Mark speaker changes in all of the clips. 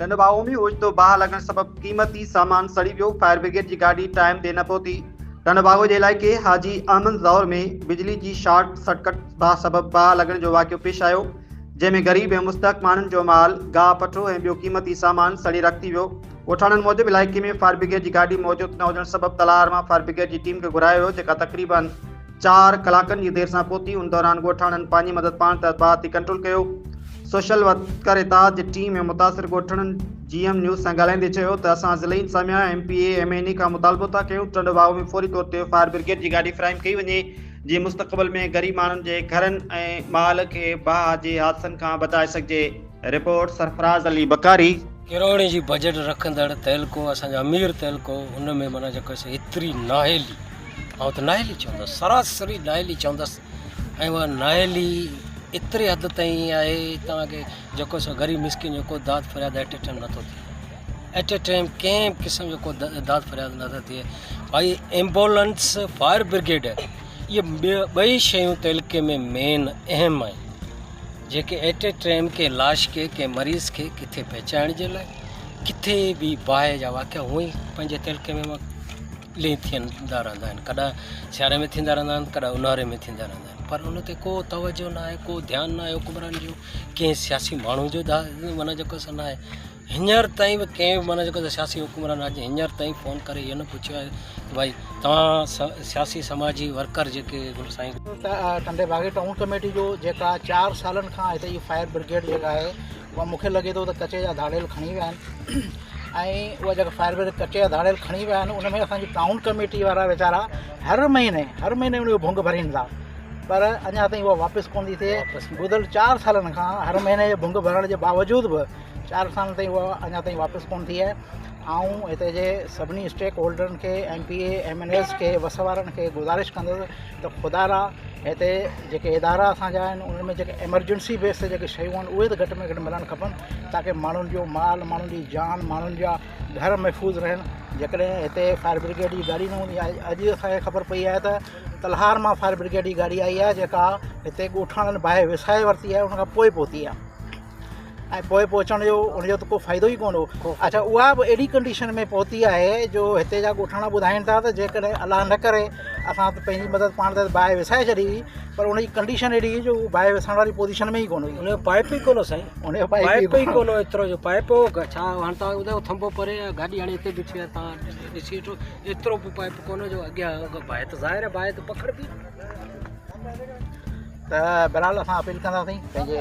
Speaker 1: ٽنڊوباهو ۾ اوچتو باهه لڳڻ سبب قيمتي سامان سڙي ويو، فائر برگيڊ جي گاڏي ٽائيم تي نه پهتي. ٽنڊوباهو جي علائقي حاجي احمد زئور ۾ بجلي جي شارٽ سرڪٽ باهه سبب باهه لڳڻ جو واقعو پيش آيو، جنهن ۾ غريب ۽ مستحق ماڻهن جو مال، گاهه پٺو ۽ ٻيو قيمتي سامان سڙي رک ٿي ويو. ڳوٺاڻن موجب علائقي ۾ فائر برگيڊ جي گاڏي موجود نه هجڻ سبب تلهار مان فائر برگيڊ جي ٽيم کي گهرايو ويو، جيڪا تقريبن 4 ڪلاڪن جي دير سان پهتي، ان دوران ڳوٺاڻن پنهنجي مدد پاڻ تحت باهه تي ڪنٽرول ڪيو. سوشل ورڪر اتحاد جي ٽيم ۽ متاثر ڳوٺاڻن جي ايم نيوز سان ڳالهائيندي چيو ته اسان ضلعي انتظاميا، M P A, M N A کان مطالبو ٿا ڪيون ٽنڊو باگو ۾ فوري طور تي فائر برگيڊ جي گاڏي فراهم ڪئي وڃي جيئن مستقبل ۾ غريب ماڻهن جي گهرن ۽ مال کي باهه جي حادثن کان بچائي سگهجي. رپورٽ، سرفراز علي بڪاري.
Speaker 2: ڪروڙين جي بجيٽ رکندڙ تعلقو اسان جو امير تعلقو ان ۾ معنيٰ جيڪو سو ايتري نااهلي آئون ته نااهلي چوندس سراسري نااهلي چوندس ۽ اها نااهلي ايتري حد تائين آهي توهان کي جيڪو سو غريب مسڪين جو ڪو داد فرياد ايٽ اي ٽائيم نٿو ٿئي ايٽ اي ٽائيم ڪنهن به قسم جو ڪو داد فرياد نٿو ٿئي ڀائي ايمبولنس فائر برگيڊ اهي ٻئي شيون تعلقي ۾ مين اهم آهن جيڪي ايٽ اي ٽائيم ڪنهن لاش کي ڪنهن مريض کي ڪٿي پهچائڻ جي لاء ڪٿي به باهه جا واقعا هونئن ئي پنهنجي تعلقي ۾ لي ٿيندا رهندا آهن ڪڏهن سياري ۾ ٿيندا رهندا آهن ڪڏهن اونهاري ۾ ٿيندا رهندا آهن پر ان تي ڪو توجه نه آهي ڪو ڌيان نه آهي حڪمران جو ڪنهن سياسي ماڻهو جو معنيٰ جيڪو سو نه آهي هينئر تائين به ڪنهن به معنيٰ جيڪو سياسي حڪمران اڄ هينئر تائين فون ڪري اهو نه پڇيو آهي ته ڀائي توهان سياسي سماجي ورڪر جيڪي گل سائين
Speaker 3: ٽنڊي باگي ٽائون ڪميٽي جو جيڪا 4 سالن کان هتي جي فائر برگيڊ جيڪا آهي اها مونکي لڳي ٿو ته ڪچي جا ڌاڙيل کڻي ويا آهن ۽ اها جيڪا فائر برگيڊ ڪچي جا ڌاڙيل کڻي ويا آهن ان ۾ اسانجي ٽائون ڪميٽي وارا ويچارا هر مهيني هر مهيني ان جو ڀونگ ڀرين ٿا پر اڃا تائين اها واپس ڪونه ٿي ٿئي. گذريل 4 سالن کان هر مهيني جي ڀونگ ڀرڻ جي باوجود به 4 سالن تائين اها اڃا تائين واپس ڪونه ٿي آهي. آئون هتي جي سڀني اسٽيڪ هولڊرن کي M P A M N As کي وس وارن کي گذارش ڪندس ته خدا را هتي جيڪي ادارا اسان جا آهن انهن ۾ جيڪي ايمرجنسي بيس تي جيڪي شيون آهن اهي ته گهٽ ۾ گهٽ ملڻ کپن تاڪه ماڻهن جو مال ماڻهن جي جان ماڻهن جا گهر محفوظ رهن. جيڪڏهن هتي فائر برگيڊ جي گاڏي نه هوندي آهي اڄ اسان کي خبر پئي آهي ته تلهار مان فائر برگيڊ جي گاڏي آئي آهي جيڪا هتي ڳوٺاڻن باهه وسائي ورتي آهي ان کان پوء پهتي آهي ۽ پوء پهچڻ جو ان جو ته ڪو فائدو ئي ڪونه هو. اڇا اها به اهڙي ڪنڊيشن ۾ پهتي آهي جو هتي جا ڳوٺاڻا ٻڌائين ٿا ته جيڪڏهن الله نه ڪري اسان ته پنهنجي مدد پاڻ تحت باهه وسائي ڇڏي هئي پر ان جي ڪنڊيشن اهڙي هئي جو هو باهه وسائڻ واري پوزيشن ۾ ئي ڪونه هئي.
Speaker 2: ان جو پائپ ئي ڪونه هو سائين.
Speaker 3: ان جو پائپ
Speaker 2: ئي ڪونه هو ايترو جو پائپ هو ڇا هاڻ توهان ٻڌايو ٿنڀو پري آهي گاڏي هاڻي هتي بيٺي آهي توهان ڏسي وٺو ايترو به پائپ ڪونه هو جو اڳيان باهه ته ظاهر آهي باهه ته پکڙبي.
Speaker 3: ته بهرحال اسان اپيل ڪنداسين پنهنجي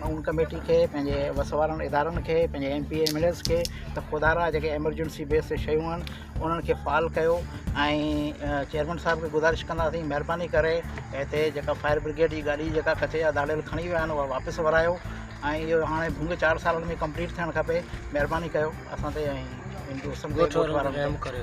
Speaker 3: ٽائون ڪميٽي کي پنهنجي وس وارن ادارن کي پنهنجي M P A M N As کي ته خدا را جيڪي ايمرجنسي بيس تي شيون آهن انهن کي فعال ڪيو ۽ چيئرمين صاحب کي گذارش ڪنداسين مهرباني ڪري هتي جيڪا فائر برگيڊ جي گاڏي جيڪا ڪچي جا ڌاڙيل کڻي ويا آهن اها واپس ورايو ۽ اهو هاڻي ڀونگ 4 سالن ۾ ڪمپليٽ ٿيڻ کپي مهرباني ڪيو اسان تي ۽ دوستن تي ڳوٺ وارن تي.